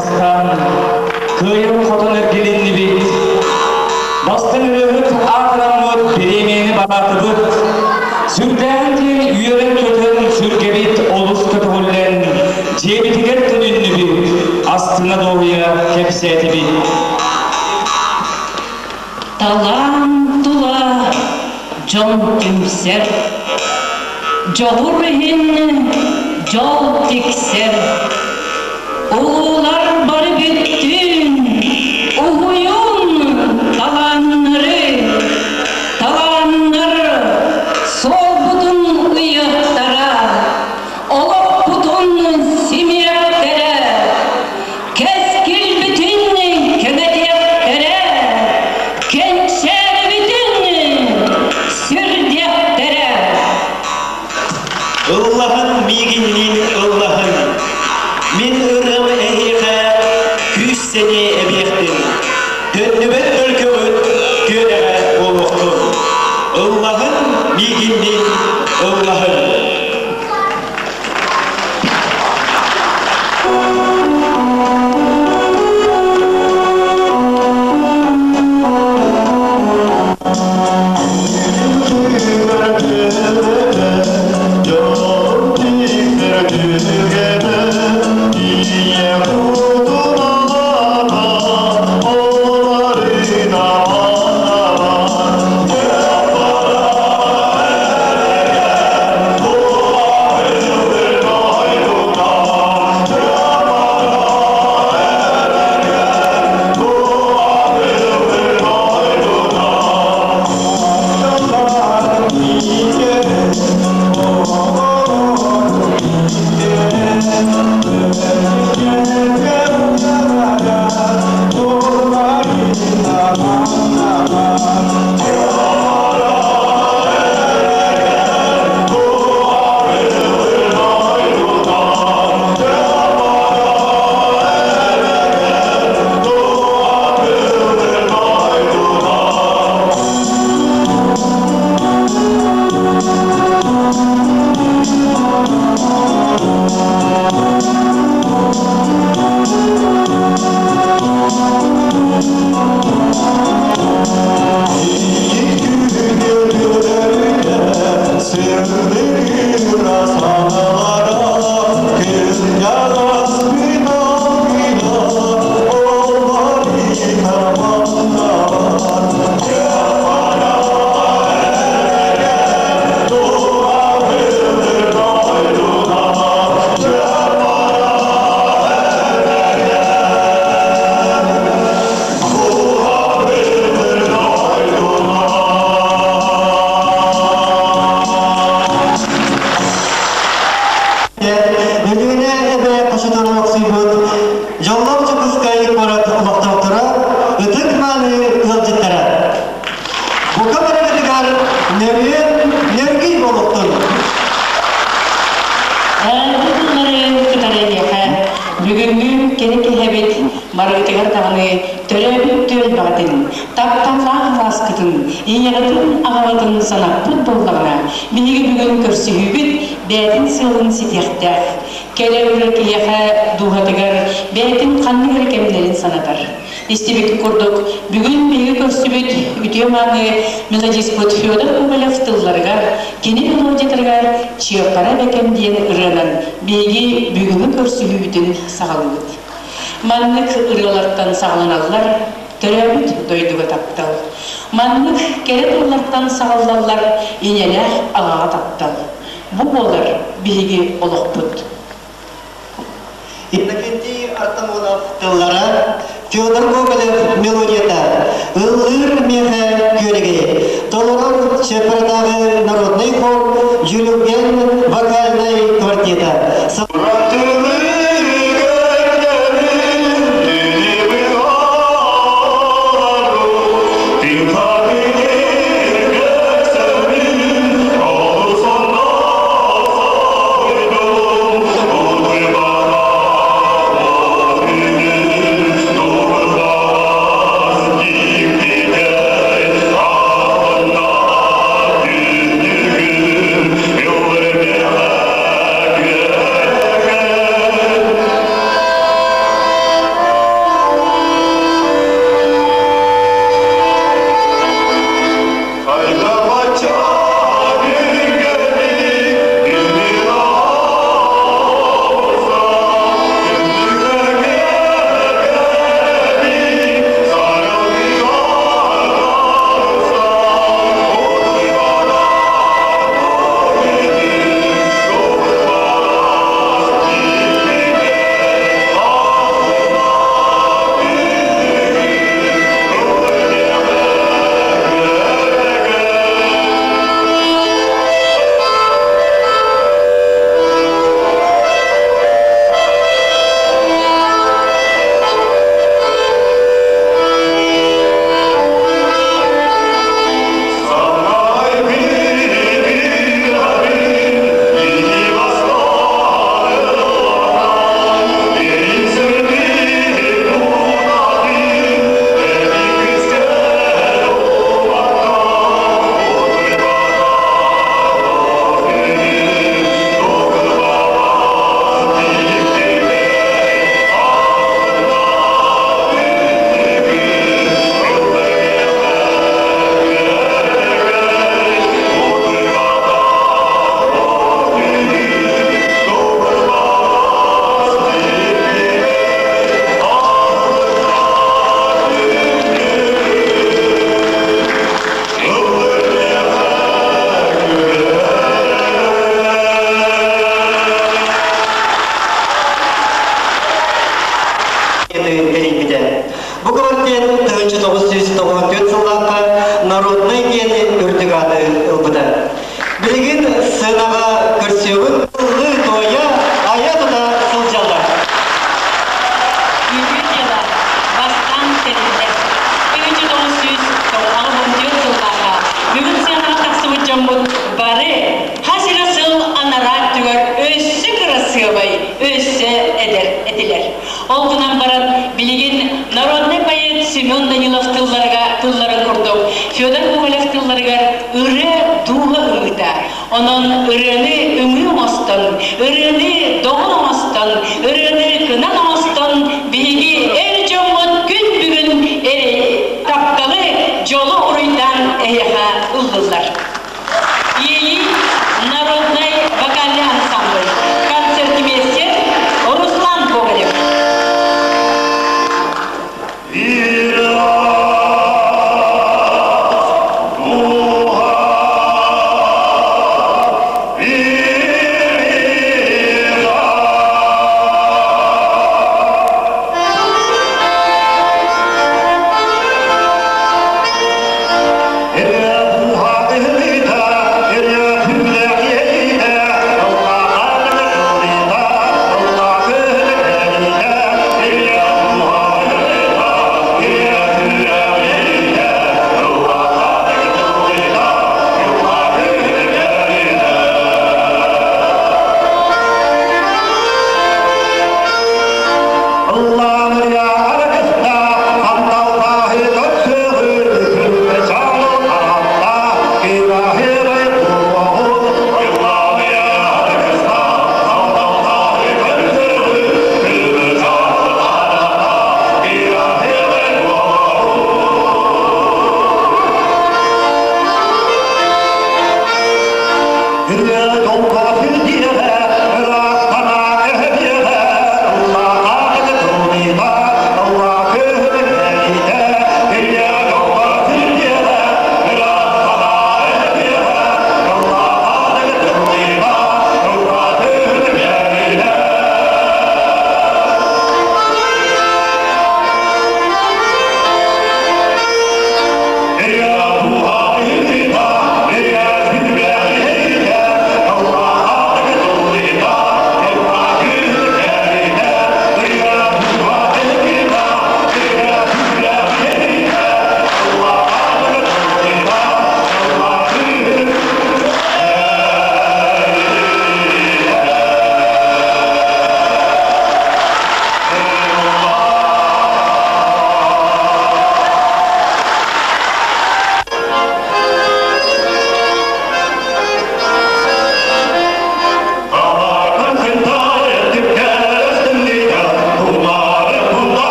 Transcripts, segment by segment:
бастаан, кыайан-хотон эргилиннибит. Бастыҥ ырыаһыт аатыраммыт бириэмийэни бараатыбыт. Сүрдээҕин диэн үөрэн-көтөн, сүргэбит олус көтөҕүллэн, дьиэбитигэр төнүннүбүт, астына дуоһуйа кэпсээтибит. Талаан тула дьон түмсэр, дьоҕур иһин дьол тиксэр. Улуулар бары бүттүүн уһуйун талааннары, талааннар суолбутун ыйыахтара, олохпутун симиэхтэрэ, кэскилбитин кэҥэтиэхтэрэ, кэнчээрибитин сүрдиэхтэрэ. Ыллаһын миигинниин ыллаһын, мин ырыам эһиэхэ күүс-сэниэ эбиэхтин, төннүбэт төлкөҕүт күөрэҕэ буолуохтун. Ыллаһын миигинниин ыллаһын. Өлүөнэ эбэ хочотун олохсуйбут дьоллоох Дьокуускай куорат олохтоохторо, ытык-мааны ыалдьыттара! Бука барыгытыгар нөрүөн нөргүй буолуохтун! Бу кытары эһиэхэ бүгүҥҥү кэрэ киһэбит барыгытыгар даҕаны төрөөбүт түөлбэҕитин, тапталлаах алааскытын, ийэҕитин, аҕаҕытын санаппыт буоллаҕына, биһиги бүгүн көрсүһүүбүт бэйэтин сыалын ситиэхтээх. Кэрэ ырыа киһиэхэ дууһатыгар бэйэтин ханнык эрэ кэмнэрин санатар. Истибит курдук, бүгүн биһиги көрсүбүт үтүө-мааны мелодиспыт Федор Гоголев тылларыгар, кини мелодиятыгар «Чыаппара бэкэм» диэн ырыанан биһиги бүгүҥҥү көрсүһүүбүтүн саҕалыыбыт. Маннык ырыалартан саҕаланаллар төрөөбүт дойдуга таптал. Маннык кэрэ тыллартан саҕаллаллар ийэлээх аҕаҕа таптал. Бу буолар биһиги олохпут. Иннокентий Артамонов тыллара, Федор Гоголев мелодията, ыллыыр миэхэ күөрэгэй, толорор Чеппаратааҕы народнай хор Дьүлүлгэн вокальнай квартета. квартеты тэрийбитэ. Бу квартет 1994 сыллаахха народнай диэн үрдүк ааты ылбыта. Билигин сценаҕа көрсүөҕүн ыллыы-туойа, айа-тута сылдьаллар. Үтүө дьыала бастаан тэриллэр. 1994 сыллаахха бүгүн сыанаҕа тахсыбыт дьоммут бары хас эрэ сыл анараа өттүгэр өссө кырасыабай, өссө эдэр этилэр. Ол гынан баран, билигин народнай поэт Семен Данилов тылларыга тылларын курдук Федор Гоголев тылларыгар ырыа дууһа ымыыта. Онон ырыаны ымыы оҥостон, ырыаны доҕор оҥостон, ырыаны кынан оҥостон биһиги эр дьоммут күн бүгүн тапталы, дьолу уруйдаан эһиэхэ ыллыллар. Иэйии народнай вокальный ансамбль. Концертмейстер Руслан Гоголев.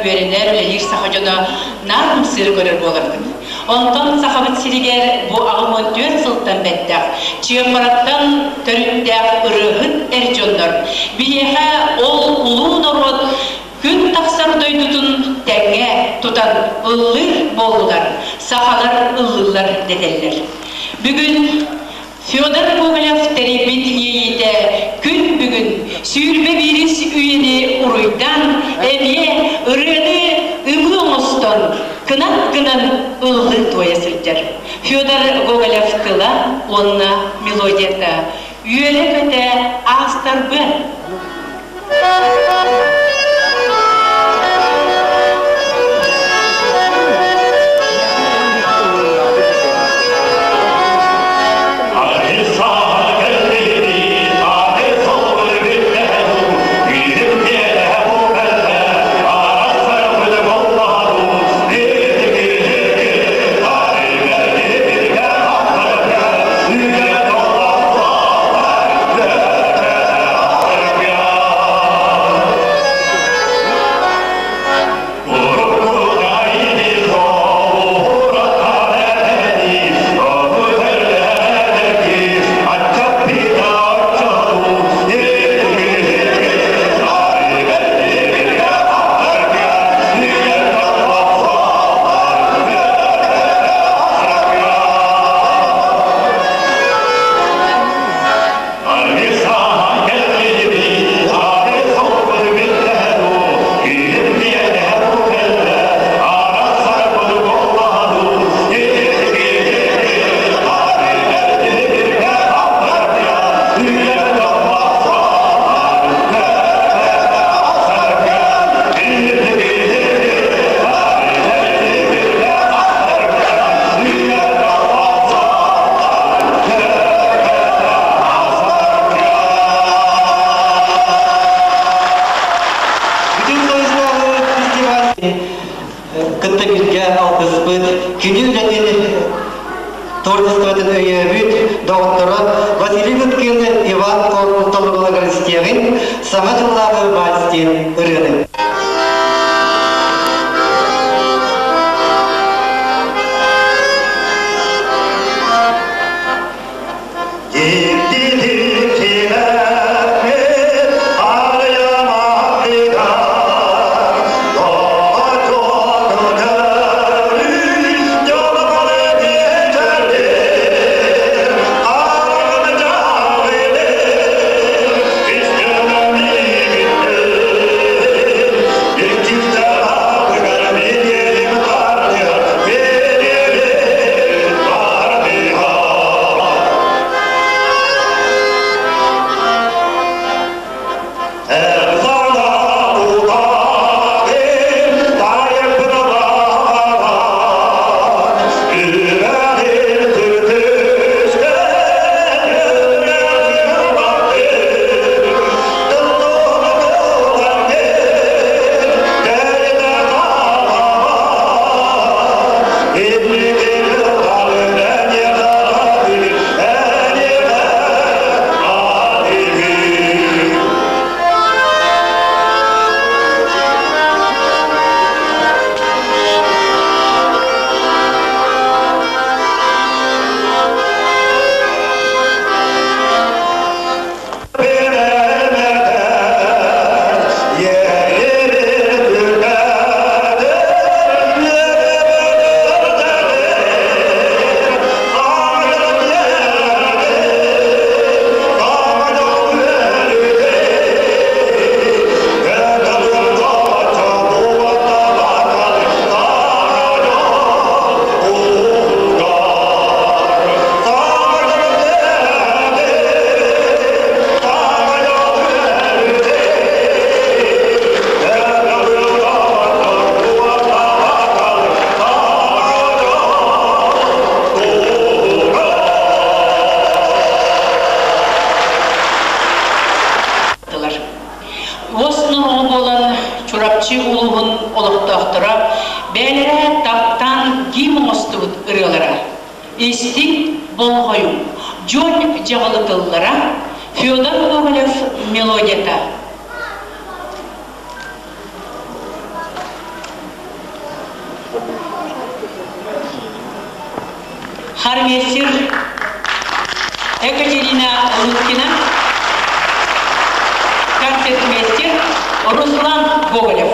Үөрэнэр, үлэлиир саха дьоно наар ымсыыры көрөр буоларбыт. Онтон Сахабыт сиригэр бу 84 сылтан бэттэх Чыампараттан төрүттээх ырыаһыт эр дьоннор биһиэхэ ол улуу норуот күн тахсар дойдутун тэҥҥэ тутан ыллыыр буоллулар, сахалар ыллыыллар дэтэллэр. Бүгүн Федор Гоголев тэрийбит иэйиитэ күн бүгүн 21-ис үйэни уруйдаан Эмиэ ырыаны ымыы оҥостон, кынат гынан ыллыы туойа сылдьар. Федор Гоголев тыла уонна мелодията үөрэ-көтө аастарбын. Бүтүн Союзтааҕы фестиваль кытта бииргэ алтыспыт, кини үлэтин творчествотын өйөөбүт доҕотторо Василий Лыткин, Иван Коркун толорууларыгар истиэҕин Саҥа дьыллааҕы вальс диэн ырыаны. Уос номоҕо буолан Чурапчы улууһун олохтоохторо бэйэлэрэ таптаан гимн оҥостубут ырыалара Истиҥ болҕойуҥ, дьон дьаҕылытыллара Федор Гоголев мелодията. Хармейстер Екатерина Луткина, концертмейстер Руслан Гоголев.